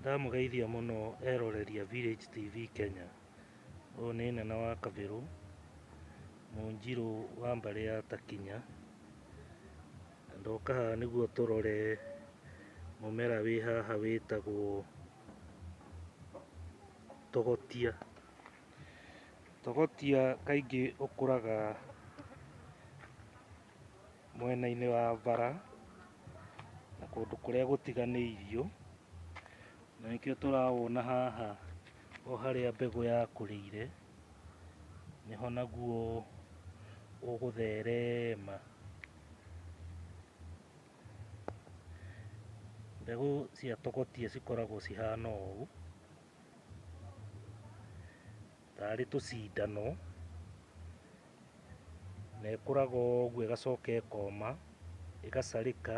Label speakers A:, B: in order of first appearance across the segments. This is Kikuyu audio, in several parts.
A: Ndamũgeithia mũno eroreri a Village TV Kenya. Ũyũ nĩ Nena wa Kabĩrũ, Mũnjirũ wa mbarĩ ya Takinya. Na ndoka haha nĩguo tũrore mũmera wĩ haha wĩtagwo togotia. Togotia kaingĩ ũkũraga mwena-inĩ wa bara na kũndũ kũrĩa gũtiganĩirio, na nĩkĩo tũrawona haha o harĩa mbegũ yakũrĩire, nĩho naguo ũgũtherema. Mbegũ cia togotia cikoragwo cihana ũũ, tarĩ tũcindano, na ĩkũraga ũguo ĩgacoka ĩkoma, ĩgacarĩka,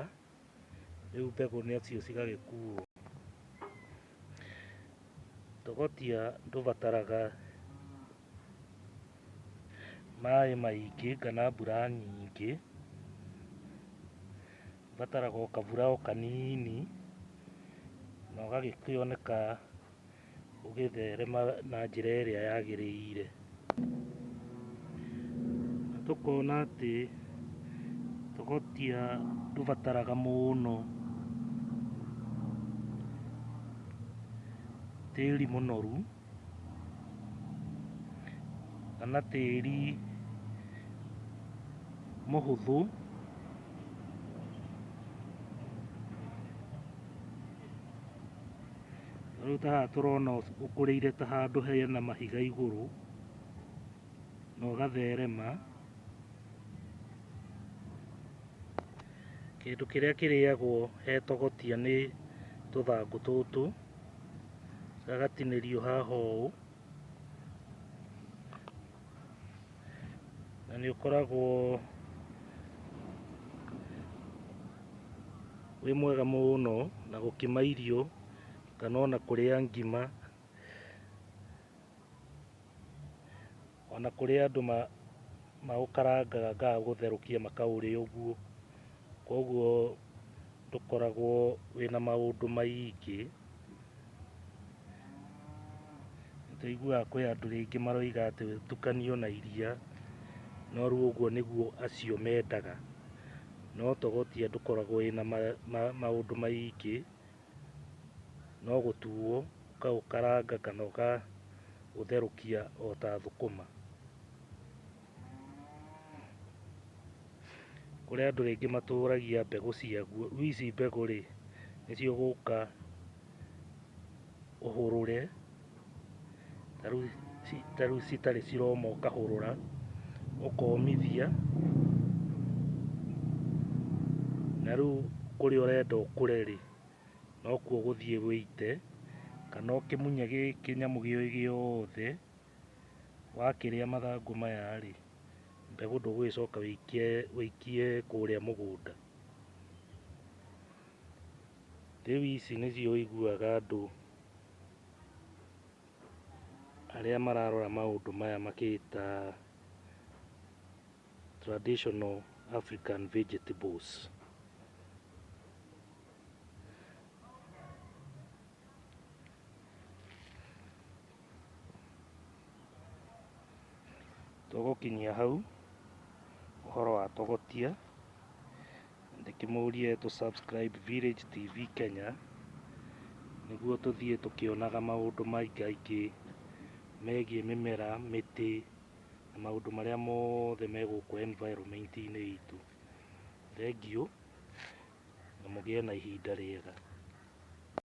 A: rĩu mbegũ nacio cigagĩkuo. Togotia ndũbataraga maĩ maingĩ kana mbura nyingĩ, ũbataraga o kabura o kanini na ũgagĩkĩoneka ũgĩtherema na njĩra ĩrĩa yagĩrĩire. Na tũkona atĩ togotia ndũbataraga mũno tĩri mũnoru kana tĩri mũhũthũ. Rĩu ta haha tũrona ũkũrĩire ta handũ hena mahiga igũrũ na ũgatherema. Kĩndũ kĩrĩa kĩrĩagwo he togotia nĩ tũthangũ tũtũ, gagatinĩrio haha ũũ, na nĩ ũkoragwo wĩ mwega mũno na gũkima irio kana ona kũrĩa ngima. Ona kũrĩ andũ maũkarangaga kana gũtherũkia makaũrĩa ũguo. Koguo ndũkoragwo wĩna maũndũ maingĩ. Nĩtũiguaga kwĩ andũ rĩngĩ maroiga atĩ ũtukanio na iria, no rĩu ũguo nĩguo acio mendaga. No togotia ndũkoragwo wĩna maũndũ maingĩ. No gũtuo, ũkaũkaranga kana ũkaũtherũkia o ta thũkũma. Kũrĩ andũ rĩngĩ matũragia mbegũ ciaguo, rĩu ici mbegũ rĩ, nĩcio ũgũka ũhũrũre, ta rĩu citarĩ ciroma ũkahũrũra, ũkomithia, na rĩu kũrĩa ũrenda ũkũre rĩ, nokuo ũgũthiĩ wĩite, kana ũkĩmunye kĩnyamũ gĩ gĩothe, wakĩrĩa mathangũ maya rĩ, mbegũ ndũgũgĩcoka wĩikie wĩikie kũrĩa mũgũnda. Rĩu ici nĩcio ũiguaga andũ arĩa mararora maũndũ maya makĩta traditional African vegetables. Tũgũkinyia hau ũhoro wa togotia, ndĩkĩmũrie tũ subscribe Village TV Kenya, nĩguo tũthiĩ tũkĩonaga maũndũ maingaingĩ megiĩ mĩmera, mĩtĩ na maũndũ marĩa mothe me gũkũ environment -inĩ itũ. Thengiũ na mũgĩe na ihinda rĩega.